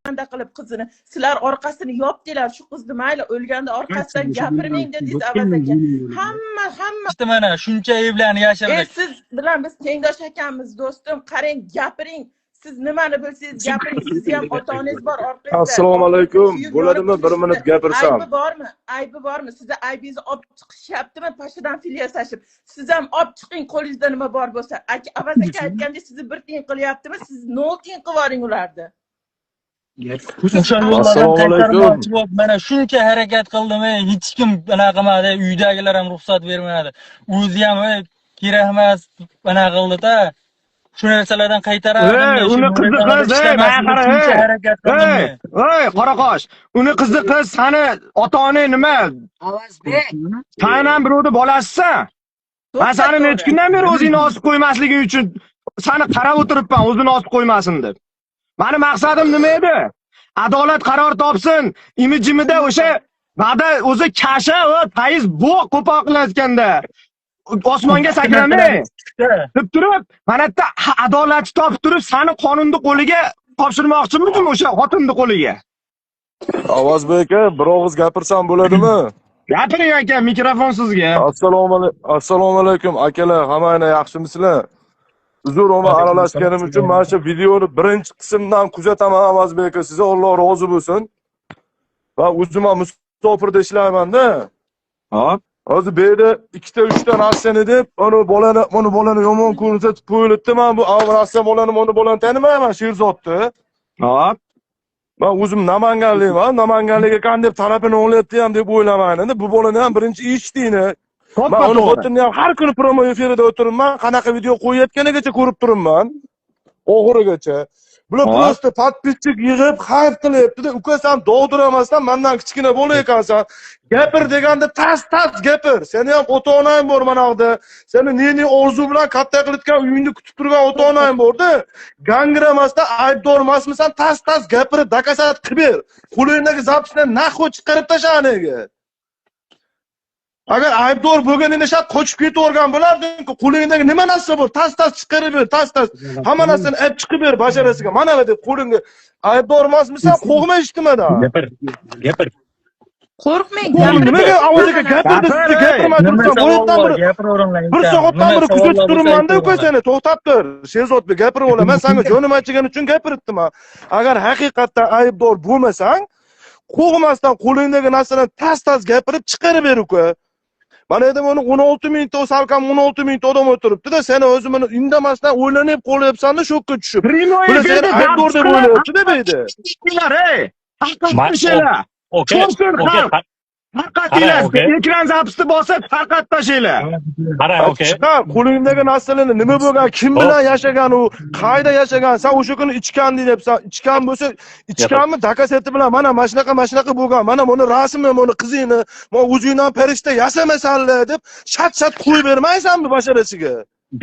Sharmanda qilib qizini. Sizlar orqasini yopdinglar shu qizni, mayli, o'lganda orqasidan gapirmang dedingiz, Avaz aka. Hamma, hamma. İşte mana shuncha ayblarni E, yashirdik. siz bilan biz tengdosh ekanmiz, do'stim. Qarang, gapiring. Siz nimani bilsangiz, gapiring. Sizni ham ota onangiz bor orqangizda. Assalomu alaykum. Kuyib Bo'ladimi yonib bir minut turishdi. gapirsam? Aybi bormi? Aybi bormi? Sizni aybingizni olib chiqishyaptimi pashadan fil yasashib? Siz ham olib chiqing qo'lingizda nima bor bo'lsa. Aka, Avaz aka aytgandek, sizni bir tiyin qilyaptimi? Siz 0 tiyin qilib yuboring ularni. O'sha yo'llardan Assalomu alaykum. qaytarmoqchi bo'lib, mana shuncha harakat qildim, ey, hech kim anaqa qilmadi, uydagilar ham ruxsat bermadi. O'zi ham, ey, kerak emas, anaqa qildi-da. Shu narsalardan qaytarardim. Ey, Men shu uni qizi narsalarda qiz, ey, manga ishlamasin deb qara, shuncha ey. harakat qildim Ey, men. ey, qoraqosh. Uni qizi qiz, sani ota-onang nima? Avazbek. San ham birovni bolasisan. Man sani necha kundan beri o'zingni osib qo'ymasliging uchun sani qarab o'tiribman, o'zini osib qo'ymasin deb. Mani maqsadim nima edi? Adolat qaror topsin. Imijimida o'sha va'da o'zi kasha va payiz bo'q qo'pol qilayotganda osmonga sakramay deb turib, mana yerda adolatni topib turib, sani qonunni qo'liga topshirmoqchimidim o'sha xotinni qo'liga. Avazbek aka, bir og'iz gapirsam bo'ladimi? Gapiring, aka, mikrofon sizga. Assalomu alaykum akalar, hammanglar yaxshimisizlar? Uzr, uni aralashganim uchun. Mana shu videoni birinchi qismdan kuzataman, Avazbek aka, sizga Alloh rozi bo'lsin. Va o'zim ham musofirda ishlaymanda. Hop. Hozir bu yerda ikkita uchta narsani deb, uni bolani, uni bolani yomon ko'rsatib qo'yilibdi. Man bu narsa bolani, uni bolani tanimayman, Sherzodni. Hop. Man o'zim namanganlikman, namanganlik ekan deb tarafini o'nglayapti ham deb o'ylamayman. Endi bu bolani ham birinchi eshitdingni. Man uni To'ppa to'g'ri. xotinini ham har kuni прямой efirida o'tiribman, qanaqa video qo'yayotganigacha ko'rib turibman. Oxirigacha. Bular просто подписчик yig'ib, хайп qilyapti-da. Uka, san dovdiramasdan mandan kichkina bola ekansan. Gapir deganda tas tas gapir. Seni ham ota-onang bor mana yoqda. Seni ne-ne orzu bilan katta qilayotgan, uyingda kutib turgan ota-onang borda. Gangramasdan aybdor emasmisan, tas tas gapirib, доказать qilib ber. Qo'lingdagi запись ni нахуй chiqarib tasha aniga. Agar aybdor bo'lganingda shat qochib ketavergan bo'larding-ku. Qo'lingdagi nima narsa bor? Tas tas chiqarib ber, tas tas. Hamma narsani olib chiqib ber basharasiga. Mana deb qo'lingga. Aybdor emasmisan, qo'rqma hech nimadan. Gapir. Gapir. Qo'rqmang. Qo'rq, nimaga Avaz aka gapirdi, Gapir, sizni ey. gapirmay Nima turibsan? savol Bo'yatdan bor? bir Gapiraveringlar. bir soatdan Nima beri kuzatib savollar bo'lsa turibman-da, uka, aytaveringlar. seni to'xtab tur. Sherzodbek, gapirib olaman. Sanga jonim achigani uchun gapiribdim. Agar haqiqatdan aybdor bo'lmasang, qo'rqmasdan qo'lingdagi narsani tas tas gapirib chiqarib ber, uka. Mana endi uni 16 mingta, salkam 16 mingta odam o'tiribdi-da, seni o'zi buni indamasdan o'ylanib qolyapsan-da, shokka tushib. Prямой Bular seni efirda aybdor deb o'ylayapti-da bu yerda. Ey, tarqatib. Oka, Ko'rsin oka, xalq. Tarqatinglar. Qarang, oka. Ekran запись ni bosib, tarqatib tashlanglar. Qarang, oka. Chiqar qo'lingdagi narsalarni, nima bo'lgan, kim bilan yashagan u, qayerda yashagan, san o'sha kuni ichgan deyapsan, ichgan bo'lsa, ichganmi, доказать i bilan mana shunaqa, mana shunaqa bo'lgan, mana buni rasmi, buni qizingni, mana o'zingdan farishta yasamasanlar deb shat shat qo'yib bermaysanmi basharasiga?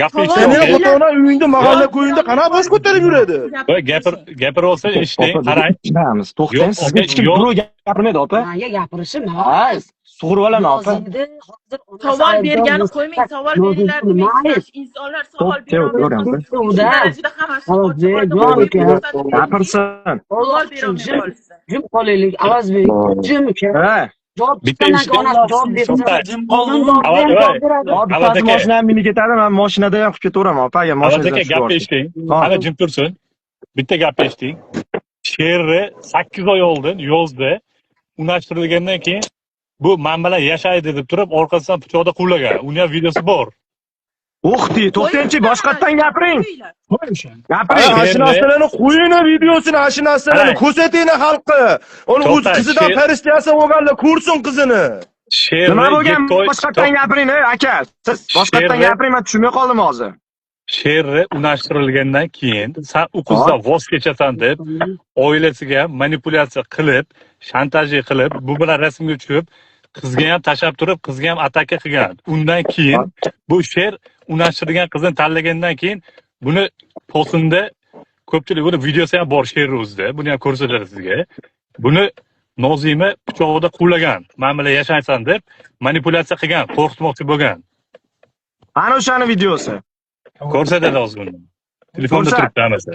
Gapni Savol Seni eshiting, ham oka. ota ona uyingda, mahalla ko'yingda qanaqa bosh ko'tarib yuradi? Voy, gapir, gapirib olsa eshiting, qarang. Eshitamiz. To'xtang, Yo'q, sizga oka, hech kim yo'q. birov gapirmaydi, opa. Manga gapirishim Ha, sug'urib olaman, opa. Nozimni hozir onasi Savol aybdor bergani bo'lsa, qo'ymang, savol Nozim beringlar demang. mayli. Shu insonlar savol To'p, to'p, berolmay ko'ramiz. qolishdi. Shu darajada hammasi Avazbek, ochiq oydin jon qo'yib uka. ko'rsatib berdiki, Gapirsin. Alloh savol uchun berolmay jim, qolishdi. jim qolaylik, Avazbek, jim uka. Ha. Javob Bitta chiqqandan eshit- keyin onasi javob bersa, To'xta. Jim qoldim. Nozim Avaz, ham voy. javob beradi. Hop, Avaz bittasi aka. mashinam minib ketadi, man mashinada ham qilib ketaveraman, opa, agar Avaz mashinadan aka, tushib gapni yuborsa. eshiting. Ha. Hali jim tursin. Bitta gapni eshiting. Sherri 8 oy oldin yozda unashtirilgandan keyin bu man bilan yashaydi deb turib, orqasidan pichoqda quvlagan. Uni ham videosi bor. Uxti, to'xtangchi, boshqatdan gapiring. Qo'yinglar. Gapiring. Ana shu narsalarni qo'yinglar videosini, ana shu narsalarni Qarang. ko'rsatinglar xalqqa. Uni o'z To'xta, qizidan farishta yasab olganlar ko'rsin qizini. Sherri Nima bo'lgan? 7 oy Boshqatdan gapiring, ey aka. Siz boshqatdan gapiring, men tushunmay qoldim hozir. Sherri unashtirilgandan keyin san u qizdan voz kechasan deb oilasiga manipulyatsiya qilib, shantaj qilib, bu bilan rasmga tushib, qizga ham tashlab turib, qizga ham ataka qilgan. Undan keyin bu Sher unashtirgan qizni tanlagandan keyin buni postida ko'pchilik, buni videosi ham bor Sherni o'zida, buni ham ko'rsatadi sizga. Buni Nozima pichog'ida quvlagan, man bilan yashaysan deb manipulyatsiya qilgan, qo'rqitmoqchi bo'lgan. Ana o'shani videosi. Ko'rsatadi hozir buni. Telefonda Ko'rsat. turibdi hammasi.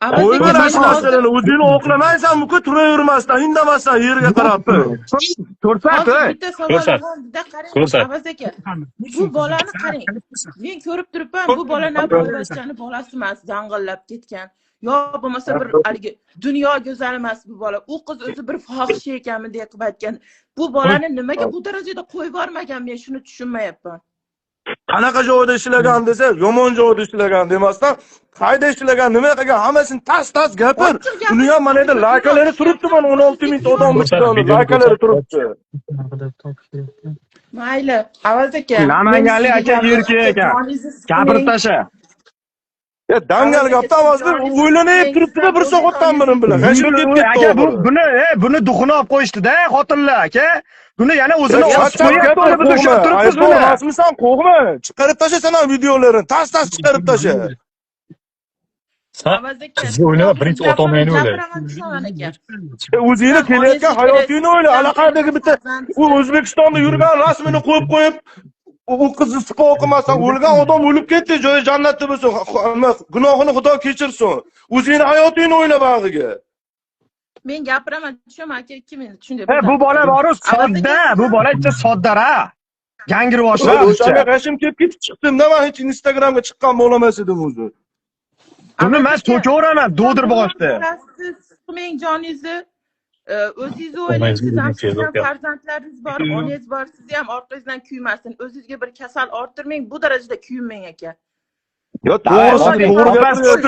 Avaz Qo'yma aka, mana shu men hozir narsalarni, o'zingni oqlamaysan, uka turavermasdan, indamasdan yerga qarab tur. Ko'rsat, hozir ey. bitta savolim Ko'rsat. bor-da, qarang, Ko'rsat. Avaz aka. Bu bolani qarang. Men ko'rib turibman, bu bola na boyvachchani bolasi emas, zang'illab ketgan. Yo bo'lmasa bir haligi dunyo go'zali emas bu bola. U qiz o'zi bir fohisha ekanmi deya qilib aytgan. Bu bolani nimaga bu darajada qo'yib yubormagan, men shuni tushunmayapman. Qanaqa joyda ishlagan desa, yomon joyda ishlagan demasdan, qayda ishlagan, nima qilgan, hammasini tas-tas gapir. Ochiq gapir. Uni ham mana yerda laykalari turibdi, mana 16 ming odam Ko'rsat, ichida videoni laykalari ko'rsat. turibdi. Mayli, Avaz aka. Namanganlik men aka sizga erkak ekan. joningizni siqmang. Gapirib tasha. Ya dangal gapda Avazbek o'ylanib turibdi-da bir soatdan beri bilan. G'ashib ketdi Aka, bu buni, buni duxini olib qo'yishdi-da, xotinlar aka. Buni yana o'zini osib qo'yapti, uni biz ushlab turibmiz buni. Emasmisan, qo'rqma. Chiqarib tasha ham videolarini, tas-tas chiqarib tasha. San Avaz aka, qizni o'ylama, birinchi ota onangni o'yla. Gapiraman desam aka. O'zingni kelayotgan hayotingni o'yla. Allaqandagi bitta u O'zbekistonda yurgan rasmini qo'yib qo'yib, u qizni sipo qilmasdan o'lgan odam o'lib ketdi, joyi jannatda bo'lsin, gunohini Xudo kechirsin. O'zingni hayotingni o'yla bag'riga. Men gapiraman, tushunaman aka, 2 minut shunday. Bu bola boru sodda, bu bola ichi soddara. Gangirvoshlar O'shanga g'ashim kelib ketib chiqdim-da, men hech Instagramga chiqqan bo'lamas edim o'zi. Buni men so'kaveraman, do'dir boshdi. Siz siqmang joningizni, o'zingizni o'ylang, siz ham siz ham farzandlaringiz bor, onangiz bor, sizni ham orqangizdan kuymasin. O'zingizga bir kasal orttirmang, bu darajada kuyinmang aka. Yo, to'g'risi, to'g'ri gapiryapsiz.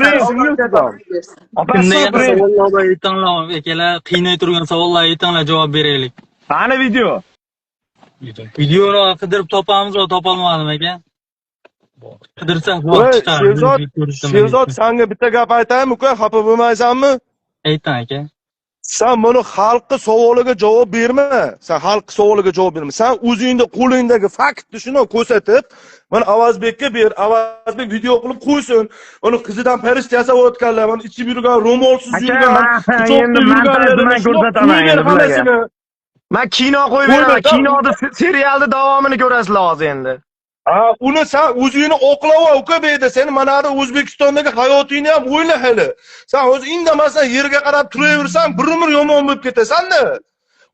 Kimda yana savollar bor, aytinglar, akalar, qiynay turgan savollar aytinglar, javob beraylik. Qani video? Videoni qidirib topamiz, topolmadim aka. Qidirsak bor chiqar. Sherzod, Sherzod, senga bitta gap aytaymi, uka, xafa bo'lmaysanmi? Ayting aka. Sen buni xalqni savoliga javob berma. Sen xalq savoliga javob berma. Sen o'zingni qo'lingdagi faktni shuni ko'rsatib, mana Avazbekka ber, Avazbek video qilib qo'ysin. Uni qizidan farishta yasayotganlar, mana ichib yurgan, ro'molsiz yurgan, endi montajni ko'rsataman endi bularga. Men kino qo'yib beraman, kinoni serialni davomini ko'rasizlar hozir endi. Ha, uni sen o'zingni oqlava uka bu yerda. Seni mana bu O'zbekistondagi hayotingni ham o'yla hali. Sen o'zi indamasdan yerga qarab turaversan, bir umr yomon bo'lib ketasan-da.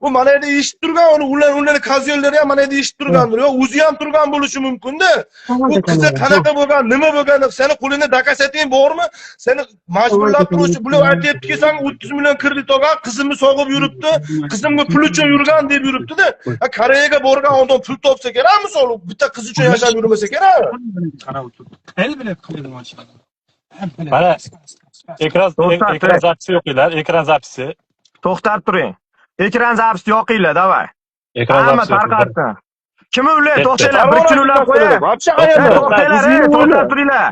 U mana yerda eshitib turgan, uni ularni kazyonlari ham mana yerda eshitib turgandir. Yo, o'zi ham turgan bo'lishi mumkin-da. U qizi qanaqa bo'lgan, nima bo'lgan, seni qo'lingda dokasating bormi? Seni majburlab turuvchi, bular aytyaptiki, sen 30 million kredit olgan, qizimni sog'ib yuribdi, qizimga pul uchun yurgan deb yuribdi-da. Koreyaga borgan odam pul topsa kerak, misol, bitta qiz uchun yashab yurmasa kerak. Mana ekran zapisi yo'qinglar, ekran zapisi. To'xtab turing. Ekran zapisi yoqinglar, davay. Ekran Hamma zapisi. tarqatsin. Kim ular? To'xtanglar, bir kishini ulab qo'ying. To'xtanglar, to'xtab turinglar.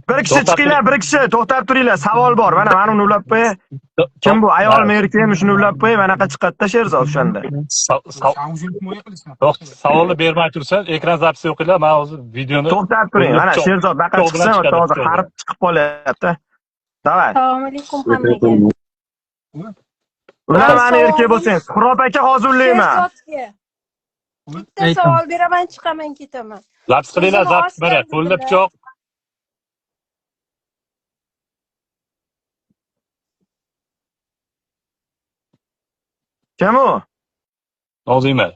Bir kishi chiqinglar, bir kishi to'xtab turinglar. Savol bor. Mana mana uni ulab qo'ying. Kim bu? Ayolmi, erkakmi? Shuni ulab qo'ying. Manaqa chiqadi-da Sherzod o'shanda. Savolni bermay tursan, ekran zapisi yo'qinglar. Men hozir videoni to'xtab turing. Mana Sherzod baqa chiqsin, hozir harf chiqib qolyapti. Davay. Assalomu alaykum hammaga. Ular mani erkak bo'lsang, Suhrob aka hozir ulayman. Bitta savol beraman, chiqaman, ketaman. Zapis qilinglar, zapis mana, qo'lda pichoq. Kim u? Nozima.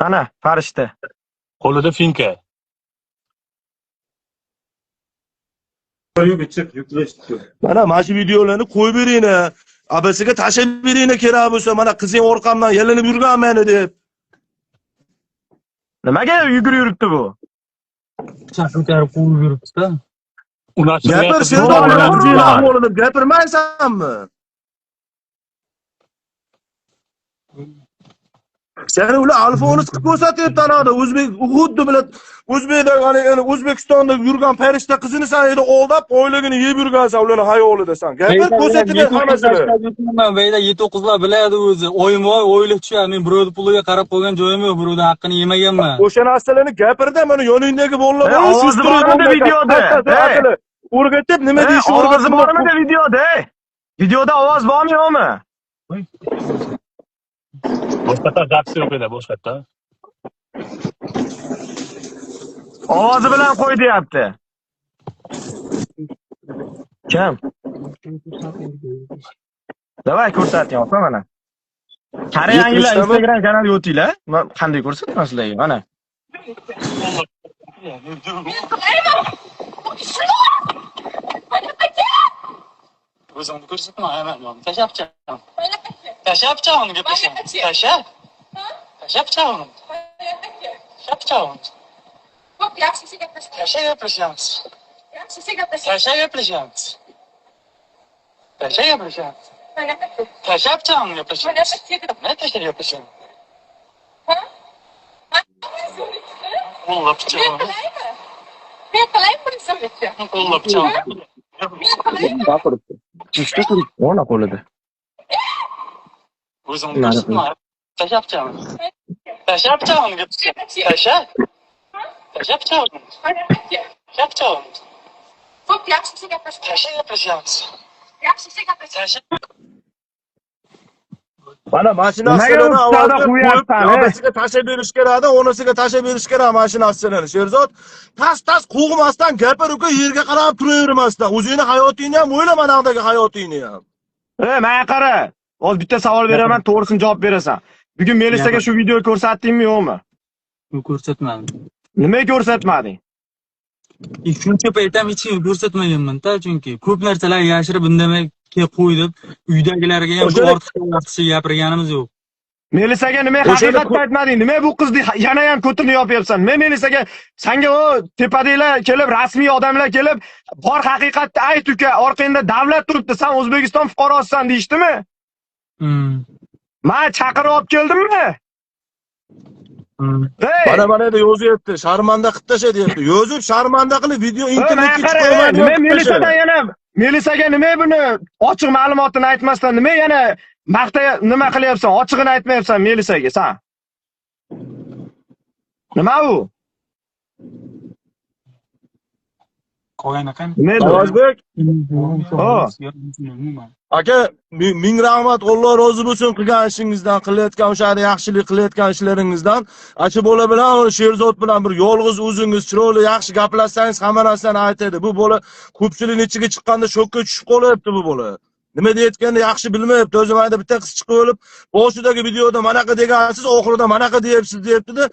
Ana, farishta. Qo'lida finka. Mana mana shu videolarni qo'yib beringlar. Abasiga tashlab beringlar kerak bo'lsa, mana qizing orqamdan yalinib yurgan meni deb. Nimaga yugurib yuribdi bu? Pichoq ko'tarib quvib yuribdi-da. Gapir, Sherzod, o'zingni ahvolini gapirmaysanmi? Seni ular alfoni chiqib ko'rsatyapti anada o'zbek xuddi bilan o'zbekda hani O'zbekistonda yurgan farishta qizini sen yerda aldab oyligini yeb yurgansan ularni xayolida sen. Gapir, ko'rsatib ber hammasini. Bu yerda 7-9lar biladi o'zi. Oyim voy o'ylab tushadi. Men birovning puliga qarab qo'ygan joyim yo'q, birovning haqqini yemaganman. O'sha narsalarni gapirda, mana yoningdagi bolalar bor, ovozi bormidi videoda? O'rgatib nima deyishni o'rgatib bormidi videoda? Videoda ovoz bormi yo'qmi? Boshqatdan zapisi yo'q edi, boshqatdan. Ovozi bilan qo'y deyapti. Kim? Давай ko'rsating, opa mana. Qaranglar, Instagram kanaliga o'tinglar. Men qanday ko'rsataman sizlarga? Mana. O'zimni ko'rsatma, tashlab pichog'im. Tashlab pichog'imni gaplashaman. Tashlab. Tashlab pichog'imni. Tashlab pichog'imni. Tashlab gaplashamiz. Tashlab gaplashamiz. Tashlab gaplashamiz. Tashlab pichog'imni gaplashamiz. Nima tashlab gaplashamiz? Qo'llab pichog'imni. Men qilaymi prizimniki? Qo'llab pichog'imni. Ona qo'lida. O'zimni ko'rsatma. Tashlab pichog'imni. Tashlab pichog'imni gaplashamiz. Tashlab. Tashlab pichog'imni. Tashlab pichog'imni. Xo'p, yaxshisi gaplashamiz. Tashlab gaplashamiz. Yaxshisi gaplashamiz. Tashlab. Mana mashina Nimaga narsalarni ustada avvalda qo'yib, qo'yapsan, ey? onasiga tashlab berish kerakda, onasiga tashlab berish kerak mana shu narsalarni. Sherzod, tas-tas qo'g'masdan gapir uka, yerga qarab turavermasdan. O'zingni hayotingni ham o'yla, manaqdagi hayotingni ham. Ey, menga qara. Hozir bitta savol beraman, to'g'risini javob berasan. Bugun Melisaga shu video ko'rsatdingmi, yo'qmi? Ko'rsatmadim. Nimaga ko'rsatmading? Shuncha payt ham hech kimga ko'rsatmaganman-da, chunki ko'p narsalar yashirib indamay qo'ydim. Uydagilarga ham ortiqcha gapirganimiz yo'q. Melisaga nima haqiqatni aytmading? Nima bu qizni yana ham ko'tini yopyapsan? Nima Melisaga sanga o tepadagilar kelib, rasmiy odamlar kelib, bor haqiqatni ayt uka, orqangda davlat turibdi, san O'zbekiston fuqarosisan deyishdimi? Men chaqirib olib keldimmi? Mana mana endi yozyapti, sharmanda qilib tasha deyapti. Yozib sharmanda qilib video internetga chiqarmaydi. Nima Melisadan yana Melisaga nima buni ochiq ma'lumotini aytmasdan nima yana maqta nima qilyapsan? Ochig'ini aytmayapsan Melisaga san. Nima u? Avazbek. Aka, ming rahmat, Alloh rozi bo'lsin qilgan ishingizdan, qilayotgan o'sha yaxshilik qilayotgan ishlaringizdan. Acha bola bilan, Sherzod bilan bir yolg'iz o'zingiz chiroyli yaxshi gaplashsangiz hamma narsani aytadi. Bu bola ko'pchilikning ichiga chiqqanda shokka tushib qolyapti bu bola. Nima deyotganini yaxshi bilmayapti. O'zi mayda bitta qiz chiqib olib, boshidagi videoda manaqa degansiz, oxirida manaqa deyapsiz deyapti-da.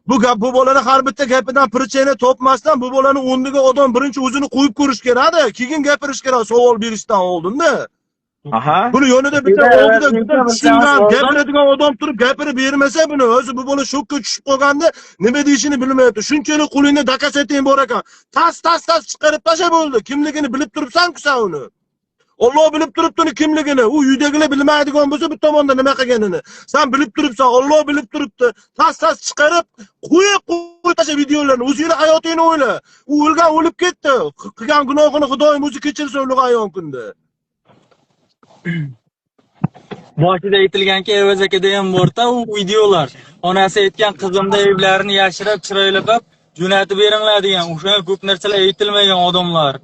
Bu gap bu bolani har bitta gapidan pirchani topmasdan bu bolani o'rniga odam birinchi o'zini qo'yib ko'rish kerak-da, keyin gapirish kerak savol berishdan oldin-da. Aha. Buni yonida bitta oldida tushungan, gapiradigan odam turib gapirib bermasa buni o'zi bu bola shokka tushib qolganda nima deyishini bilmayapti. Shunchalik qo'lingda dokaseting bor ekan. Tas tas tas chiqarib tasha bo'ldi. Kimligini bilib turibsan-ku sen uni. Alloh bilib turibdi uni kimligini. U uydagilar bilmaydigan bo'lsa bu tomonda nima qilganini. Sen bilib turibsan, Alloh bilib turibdi. Tas tas chiqarib qo'yib qo'y tasha videolarni. O'zingni hayotingni o'yla. U o'lgan o'lib ketdi. Qilgan gunohini Xudoyim o'zi kechirsin ulug' ayon kunda. Boshida aytilganki, Avaz akada ham borda u videolar. Onasi aytgan qizimda ayblarini yashirib, chiroyli qilib jo'natib beringlar degan. O'sha ko'p narsalar aytilmagan odamlar.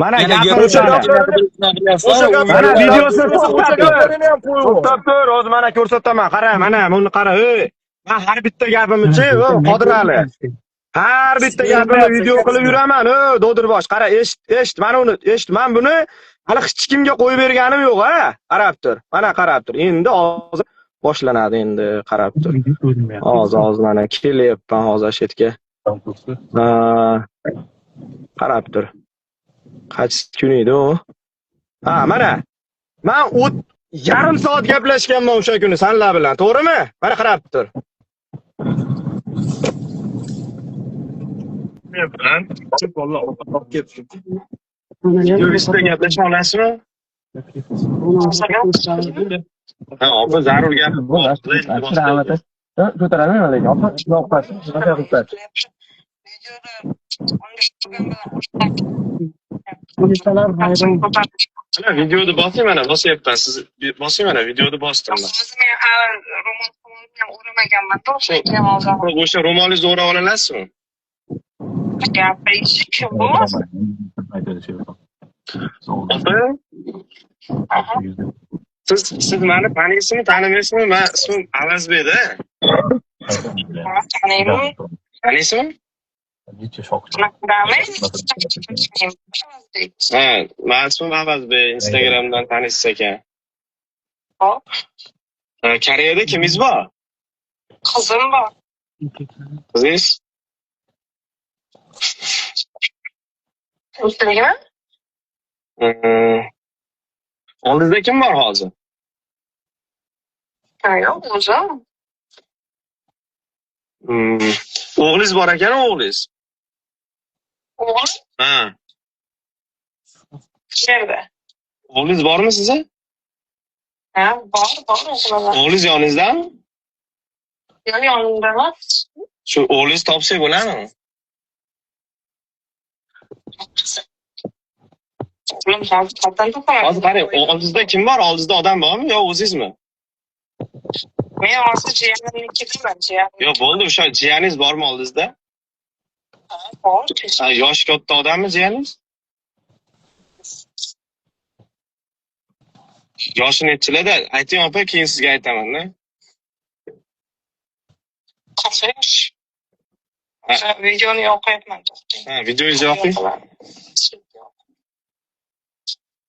Mana gapirishadi. Mana videosini to'xtab tur. To'xtab tur, hozir mana ko'rsataman. Qara, mana buni qara, ey. Men har bitta gapimni-chi, Qodir Ali. Har bitta gapimni video qilib yuraman, ey, Dodirbosh. Qara, eshit, eshit, mana uni, eshit. Men buni hali hech kimga qo'yib berganim yo'q, ha? Qarab tur. Mana qarab tur. Endi hozir boshlanadi, endi qarab tur. Hozir mana kelyapman hozir shu yerga. Qarab tur. Qaysi kun edi u? Ha, mana. Men yarim soat gaplashganman o'sha kuni sanlar bilan, to'g'rimi? Mana qarab tur. Yuristda gaplasha olasizmi? Ha, opa zarur gap. Ko'taraman lekin opa, yoqpas. Mana videoni bosing, mana bosyapman. Siz bosing, mana videoni bosdim men. O'zim ham ro'mol ham o'ramaganman, to'g'ri aytyapman. O'sha ro'molingizni o'rab olasizmi? Gapirish kim bu? Opa, siz meni taniysizmi, tanimaysizmi? Men ismim Avazbek-da. Taniyman. Taniysizmi? Ha, mani ismim Avazbek, Instagramdan tanishsiz ekan. Hop. Ha, Koreyada kimingiz bor? Qizim bor. Qizingiz? O'zligimi? Oldingizda kim bor hozir? Ha, yo'q, o'zim. O'g'lingiz bor ekan, o'g'lingiz? O'g'lim Ha. qayerda? O'g'lingiz bormi sizni? Ha, bor, bor o'g'lim bor. O'g'lingiz yoningizdami? Yo'q, yonimda emas. Shu o'g'lingizni topsak bo'ladimi? O'g'lim hozir qayerdan topaman? Hozir qarang, oldingizda kim bor? Oldingizda odam bormi yo o'zingizmi? Men hozir jiyanimnikidaman, jiyanim. Yo'q, bo'ldi, o'sha jiyaningiz bormi oldingizda? Ha, bor. Ha, yoshi katta odammi jiyaningiz? Yoshi nechilarda? Ayting opa, keyin sizga aytaman-da. Qancha yosh? O'sha videoni yoqyapman, to'xtang. Ha, videongizni yoqing.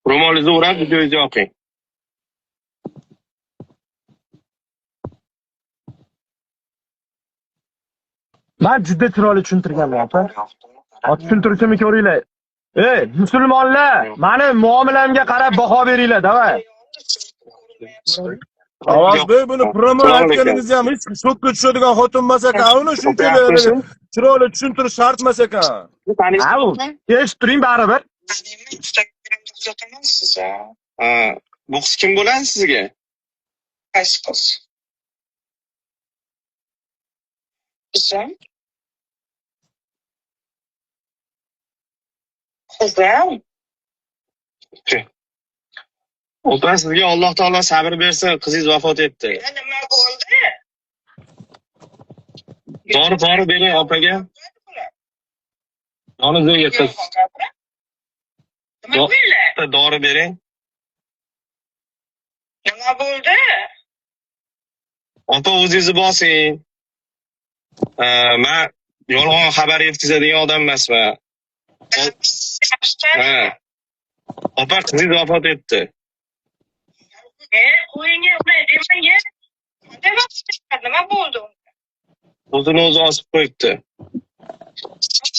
Ro'molingizni o'rab videongizni yoqing. Man juda chiroyli tushuntirganman opa. Hozir tushuntirishimni ko'ringlar. Ey, musulmonlar, mani muomalamga qarab baho beringlar, davay. Avazbek, buni promo Assalomu alaykum. aytganingiz ham hech shokka tushadigan xotin emas ekan. Uni shunchalik chiroyli tushuntirish shart emas ekan. Ha, u eshitib turing baribir. Instagramda kuzataman sizni. Ha, bu qiz kim bo'ladi sizga? Qaysi qiz? Qizim. Qizim. Opa, sizga Alloh taolo sabr bersin, qizingiz vafot etdi. Ya nima bo'ldi? Dori pori bering opaga. Yonizdagi qiz. Nima bo'ldi? Bitta dori bering. Nima bo'ldi? Opa, o'zingizni bosing. Men yolg'on xabar yetkazadigan odam emasman. Ha. Opa, qizingiz vafot etdi. Qo'ying, unday demang. Nima bo'ldi? O'zini o'zi osib qo'yibdi.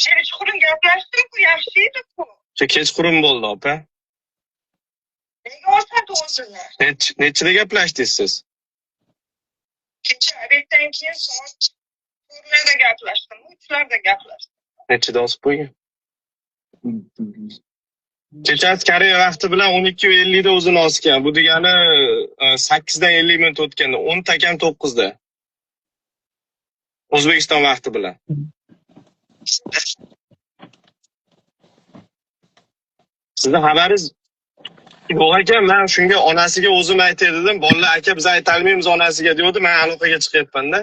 Kechqurun gaplashdim-ku, yaxshi edi-ku. O'sha kechqurun bo'ldi, opa. Nega osadi o'zini? Nechida gaplashdingiz siz? Kecha obeddan keyin soat 4larda gaplashdim, 3larda gaplashdim. Nechida osib qo'ygan? Kechasi Koreya vaqti bilan 12:50 da o'zini osgan. Bu degani 8dan 50 minut o'tganda, 10 takam 9da. O'zbekiston vaqti bilan. Sizni xabaringiz yo'q ekan, men shunga onasiga o'zim aytay dedim. Bolalar aka biz aytalmaymiz onasiga deydi, men aloqaga chiqyapman-da.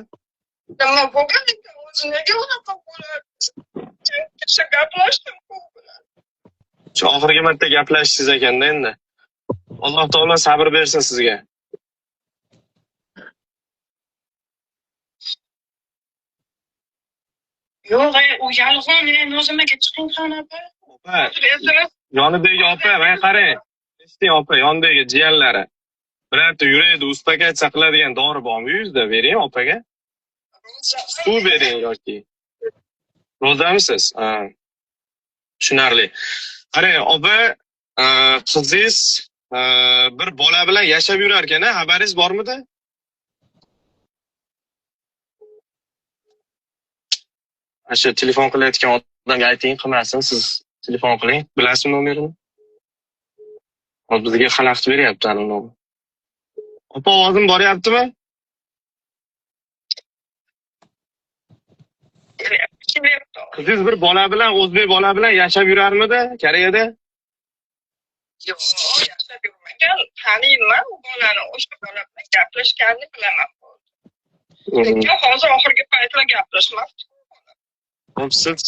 Nima bo'lgan ekan o'zi, nega unaqa bo'ladi? Kecha gaplashdim u bilan. Shu oxirgi marta gaplashishingiz ekanda endi. Alloh taolo sabr bersin sizga. Yo'q, u yolg'on, Nozim aka chiqing qani opa. Opa, yonidagi opa, mana qarang. Eshiting opa, yonidagi jiyanlari. Birorta yurakni uspakatsiya qiladigan dori bormi yuzda? Bering opaga. Suv bering yoki. Ro'zamisiz? Ha. Tushunarli. Qarang, opa, qizingiz bir bola bilan yashab yurar ekan, xabaringiz bormidi? O'sha telefon qilayotgan odamga ayting, qilmasin, siz telefon qiling. Bilasizmi nomerini? Hozir bizga xalaqit beryapti ana nomer. Opa, ovozim boryaptimi? Qizingiz bir bola bilan, o'zbek bola bilan yashab yurarmidi Koreyada? Yo'q, yashab yurmagan. Taniyman u bolani, o'sha bola bilan gaplashganini bilaman. Lekin hozir oxirgi paytlar gaplashmasdi. Siz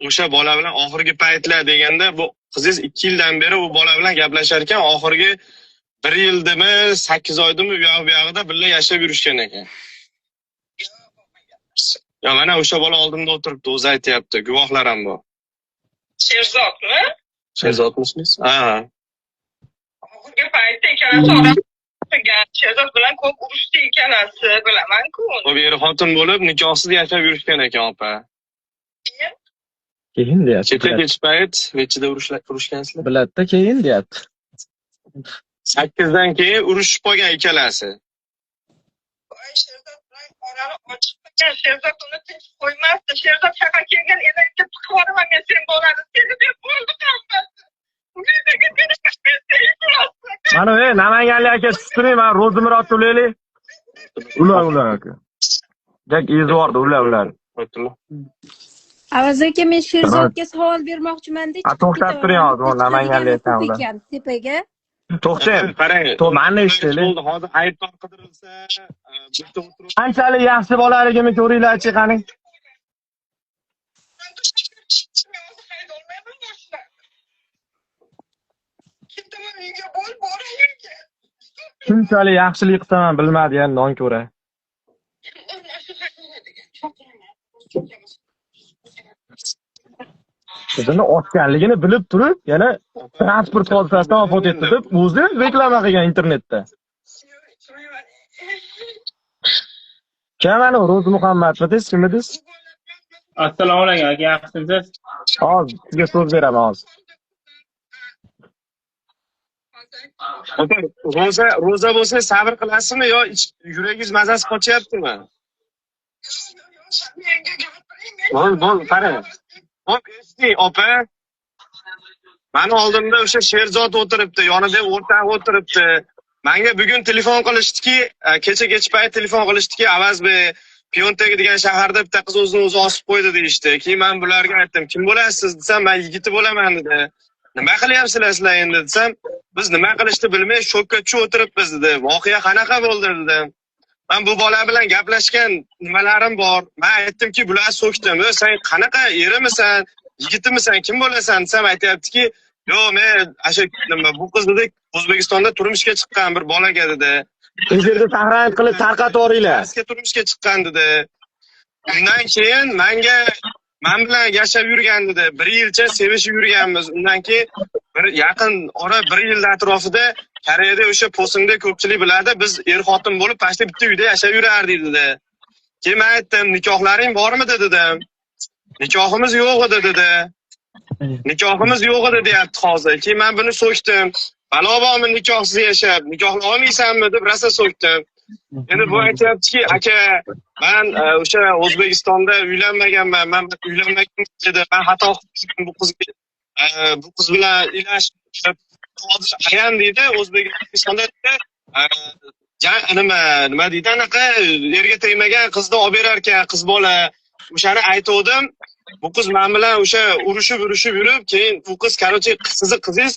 o'sha bola bilan oxirgi paytlar deganda, bu qizingiz 2 yildan beri u bola bilan gaplashar ekan, oxirgi 1 yildimi, 8 oydimi, u yoq bu yog'ida birga yashab yurishgan ekan. Yo, mana o'sha bola oldimda o'tiribdi, o'zi aytyapti, guvohlar ham bor. Sherzodmi? Sherzodmisiz? Ha. Oxirgi paytda ikkalasi oram qilgan. Sherzod bilan ko'p urushdi ikkalasi, bilaman-ku uni. Bu er xotin bo'lib nikohsiz yashab yurishgan ekan, opa. Keyin deyapti. Kecha kech payt nechida urushgansizlar? Biladida, keyin deyapti. 8dan keyin urushib qolgan ikkalasi. Voy, Sherzod bilan orani ochiq qilgan. Sherzod uni tinch qo'ymasdi. Sherzod shahar kelgan, enangga tiqib yuboraman men sen bolani. Seni deb bo'ldi hammasi. Uyga men seni qilasiz. Mana ey, Namanganlik aka, tushib, man Ro'zimurodni ulaylik. Ular, ular aka. Jak izvordi, ular, ular. O'tdilar. Avaz aka, men Sherzodga savol bermoqchimanda, Ha, chiqib to'xtab ketaman. turing hozir, Bitta Namanganlik chiqadigani ko'p aytaman. ekan tepaga. To'xtang. Qarang. To mani eshitaylik. Bo'ldi, hozir aybdor qidirilsa, bitta o'tirib Qanchalik yaxshi bolaligimni ko'ringlarchi, qani. Men hozir haydolmayman mashinani. Ketaman uyga, bo'l, boray uyga. Shunchalik yaxshilik qilsam ham bilmadi ya, non ko'ra. Mashina haydaydigan. Chaqiraman. Qizini otganligini bilib turib, yana transport hodisasidan vafot etdi deb o'zi reklama qilgan internetda. Yo'q, ichmayman. Kim ana Ro'zi Muhammadmi, kim edingiz? Assalomu alaykum aka, yaxshimisiz? Hozir sizga so'z beraman hozir. Opa, ro'za bo'lsa sabr qilasizmi yo yuragingiz mazasi qochyaptimi? Menga gapiring. Bo'l, bo'l, qarang. Xo'p, eshiting, opa. Mani oldimda o'sha Sherzod o'tiribdi, yonida o'rtog'i o'tiribdi. Menga bugun telefon qilishdiki, kecha kech payt telefon qilishdiki, Avazbek, Pyontegi degan shaharda bitta qiz o'zini o'zi osib qo'ydi deyishdi. Keyin men bularga aytdim, kim bo'lasiz desam, men yigiti bo'laman dedi. Nima qilyapsizlar sizlar endi desam, biz nima qilishni bilmay shokka tushib o'tiribmiz dedi. Voqea qanaqa bo'ldi dedim. Men bu bola bilan gaplashgan nimalarim bor. Men aytdimki, bular so'kdim. "Ey, sen qanaqa erimisan, yigitimisan, kim bo'lasan?" desam, aytyaptiki, "Yo'q, men asha nima bu qiz dedi, O'zbekistonda turmushga chiqqan bir bolaga dedi. Efirda saqlanib qilib tarqatib yuboringlar. Pastga turmushga chiqqan dedi. Undan keyin menga men bilan yashab yurgan dedi. Bir yilcha sevishib yurganmiz. Undan keyin bir yaqin ora bir yil atrofida Koreyada o'sha Posingda ko'pchilik biladi, biz er-xotin bo'lib pastda bitta uyda yashab yurardik dedi. Keyin men aytdim, nikohlaring bormidi dedim. Nikohimiz yo'q edi dedi. Nikohimiz yo'q edi deyapti hozir. Keyin men buni so'kdim. Balo bormi nikohsiz yashab, nikohla olmaysanmi deb rosa so'kdim. Endi bu aytyaptiki, aka, men o'sha O'zbekistonda uylanmaganman, men uylanmagan dedi. Men xato qildim bu qizga, bu qiz bilan ilashib hozir ayam deydi, O'zbekistonda deydi, nima nima deydi, anaqa erga tegmagan qizni olib berar ekan qiz bola. O'shani aytuvdim. Bu qiz men bilan o'sha urushib yurib, keyin bu qiz, короче, sizni qizingiz